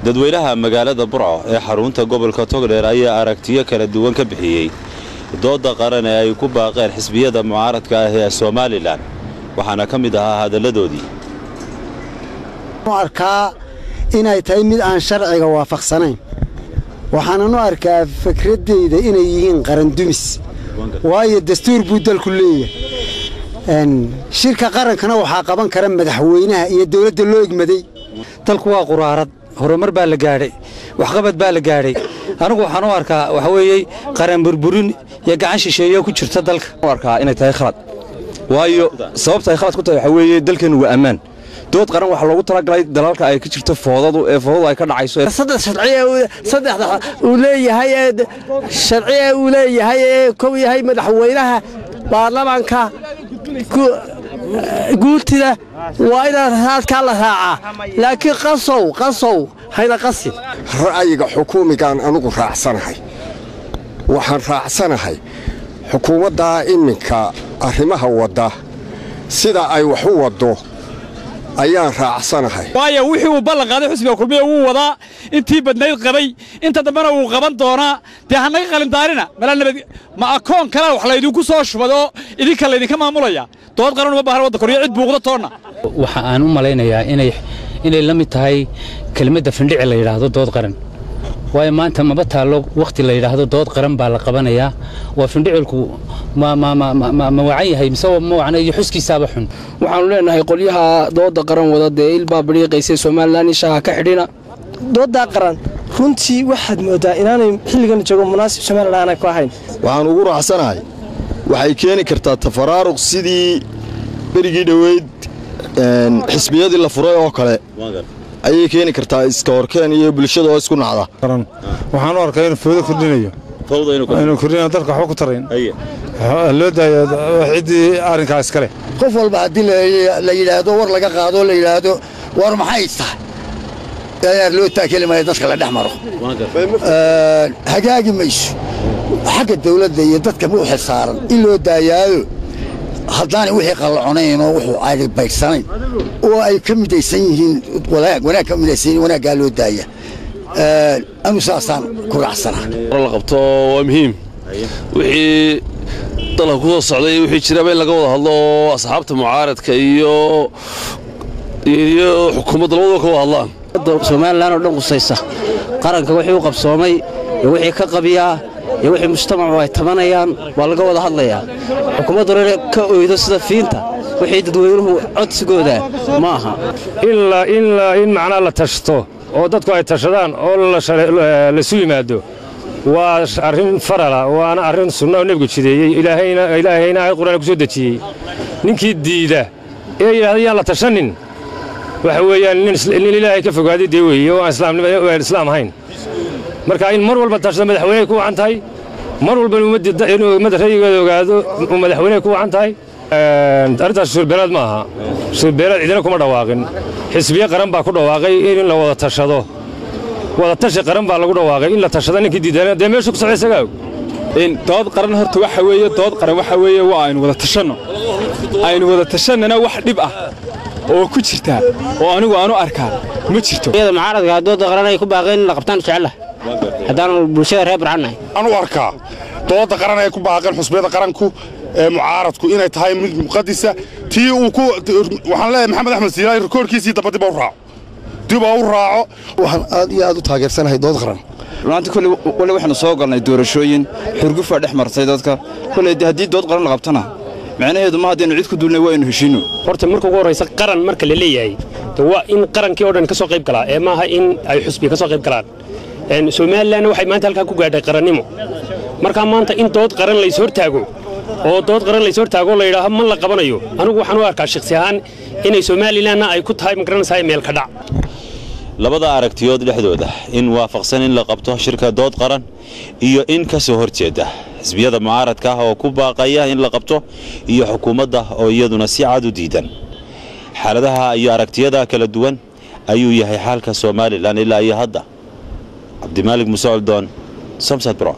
Dadweynaha magaalada Burco ee xarunta gobolka Togdheer ayaa aragtiyo kala duwan ka bixiyey dooda qaran ee ay ku baaqeen xisbiyada mucaaradka ah ee Somaliland, waxaana ka mid ahaa hadalladoodii. Arkaa inay tahay mid aan sharciga waafaqsanayn. Waxaanan u arkaa fikradeyda inay yihiin qarandumis, waayo dastuur buu dalku leeyahay. Shirka qarankana waxaa qaban kara madaxweynaha iyo dowladda loo egmaday. Dalku waa quraarad, horumar baa la gaadhay, waxqabad baa la gaadhay. Anigu waxaan u arkaa waxa weeye qaran burburin iyo gacan shisheeyo ku jirta dalka. U arkaa inay tahay khalad, waayo sababta ay khalad ku tahay waxa weeye dalkeennu waa ammaan. Dood qaran waxaa loogu talagalay dalalka ay ka jirto foodadu ee foodadu ay ka dhacayso. Saddex sharciye, saddexda uu leeyahay ee sharciye uu leeyahay ee kow yahay madaxweynaha, baarlamaanka, guurtida, waa inaan raadkaa la raacaa, laakiin qasow qasow hayna qasin. Ra'yiga xukuumigaan anugu raacsanahay, waxaan raacsanahay xukuumaddaa iminka arrimaha wadda, sida ay wax u waddo ayaan raacsanahay. Waayo wixii uu ballan qaaday xisbiga Kulmiya wuu wadaa, intii badnayd qabay, inta dambena wuu qaban doonaa. Dee ha naga qalindaarina mala nabad ma akoon kalea wax laydinku soo shubad oo idinka laydinka maamulaya. Dood qaran uma baahna waddanka iyo cid buuqda toonna. Waxa aan u malaynayaa inay la mid tahay kelmadda findhici la yidhaahdo dood qaran, waayo maanta maba taallo wakhti la yidhaahdo dood qaran baa la qabanayaa. Waa findhicilku ma wacan yahay mise ma wacna iyo xuskiisaaba xun. Waxaanu leenahay qolyaha dooda qaran wada, dee ilbaa bariiqaysay Somalilan, ishaha ka xidhina. Dooddaa qaran runtii waxaad moodaa inaanay xilligan joogo munaasib Somalilan aanay ku ahayn. Waxaan ugu raacsanahay waxay keeni kartaa tafaraaruq sidii berigii dhoweyd xisbiyadii la furay oo kale ayay keeni kartaa, iska horkeen iyo bulshada oo isku nacda. Waxaan u arkaa inuu foodo kordhinayo, inuu kordhinayo dalka waxba ku tarayn. Loo daayo ciddii arrinkaa iskale. Qof walba haddii la yidhaahdo war laga qaado, la yidhaahdo war maxay tahay, ayaa loo taakeli maya, dadka la dhex maro hagaagi mayso. Xagga dawladda iyo dadka u xilsaaran in loo daayaayo haddaanay wixii qallaconayn oo wuxuu ay baydsanayn oo ay ka midaysan yihiin wanaag, wanaag ka midaysan yihiin, wanaaggaa loo daaya. Anu saasaan ku raacsanaa. La qabto waa muhiim, wixii dalka ku soo socday, wixii jiraba in laga wada hadlo oo asxaabta mucaaradka iyo xukuumadda labaduba ka wada hadlaan. Somalilan oo dhan qusaysa qaranka wixii u qabsoomay iyo wixii ka qabiyaa iyo wixii mujtamacu ay tabanayaan waa laga wada hadlayaa. Xukuumadduna inay ka oydo sida fiinta wixii dadweynuhu codsigooda ma aha. In macnaa la tashto oo dadku ay tashadaan oo laisu yimaado waa arrin farala, waana arrin sunna oo nebigu jideeyey, Ilaahayna aayad Qur'aana ku soo dejiyey. Ninkii diida ee yidhahda yaan la tashanin waxa weeyaan nin Ilaahay ka fogaaday dee weeye oo aan islaamnimo aan islaam ahayn. Marka in mar walba tashada madaxweynehay ku wacan tahay, mar walba inuu ummadda ra'yigeeda ogaado uu madaxweynehay ku wacan tahay. Arrintaas suurbeelaad ma aha, suurbeelaad cidina kuma dhawaaqin. Xisbiye qaran baa ku dhawaaqay in la wada tashado, wada tashi qaran baa lagu dhawaaqay. In la tashado ninkii diidana dee meeshu ku socday isagaa og. Dood qaran horta waxa weeye, dood qaran waxa weeye waa aynu wada tashanno, aynu wada tashannana wax dhib ah oo ku jirtaa oo anigu aanu arkaa ma jirto. Iyada mucaaradka dooda qaran ay ku baaqeen in la qabtaan jecelahay haddaanu bulshada reer Burcannahay. Aan u arkaa dooda qaran ay ku baaqeen xusbiyada qaranku ee mucaaradku inay tahay mid muqadisa tii uu ku. Waxaan leeyahay Maxamed Axmed Siilaahi rikoorkiisii daba dib u raaco, dib u raaco. Waxaan aad iyo aad u taageersanahay dood qaran. Runaantii kolley wali waxaanu soo galnay doorashooyin xurgufaa dhex martay dadka. Kolley haddii dood qaran la qabtana macnaheedu ma haddaynu cid ku duulnay waa aynu heshiinno. Horta marka ugu horraysa qaran marka la leeyahay de waa in qarankii oo dhan ka soo qayb galaa ee maaha in ay xusbi ka soo qayb galaan. Somalilandna waxay maanta halkaa ku gaadhay qarannimo. Markaa maanta in dood qaran lays hortaago oo dood qaran lays hortaago la yidhaaho ma la qabanayo, anigu waxaan u arkaa shakhsi ahaan inay Somalilandna ay ku tahay magaranaysaa meel ka dhac. Labada aragtiyood dhexdooda, in waafaqsan in la qabto shirka dood qaran iyo in ka soo horjeeda, xisbiyada mucaaradka ah oo ku baaqaya in la qabto iyo xukuumadda oo iyaduna si cad u diidan, xaaladaha iyo aragtiyada kala duwan ayuu yahay xaalka Somalilan ilaa iyo hadda. Cabdimaalig Muuse Coldoon, Samsad, Burco.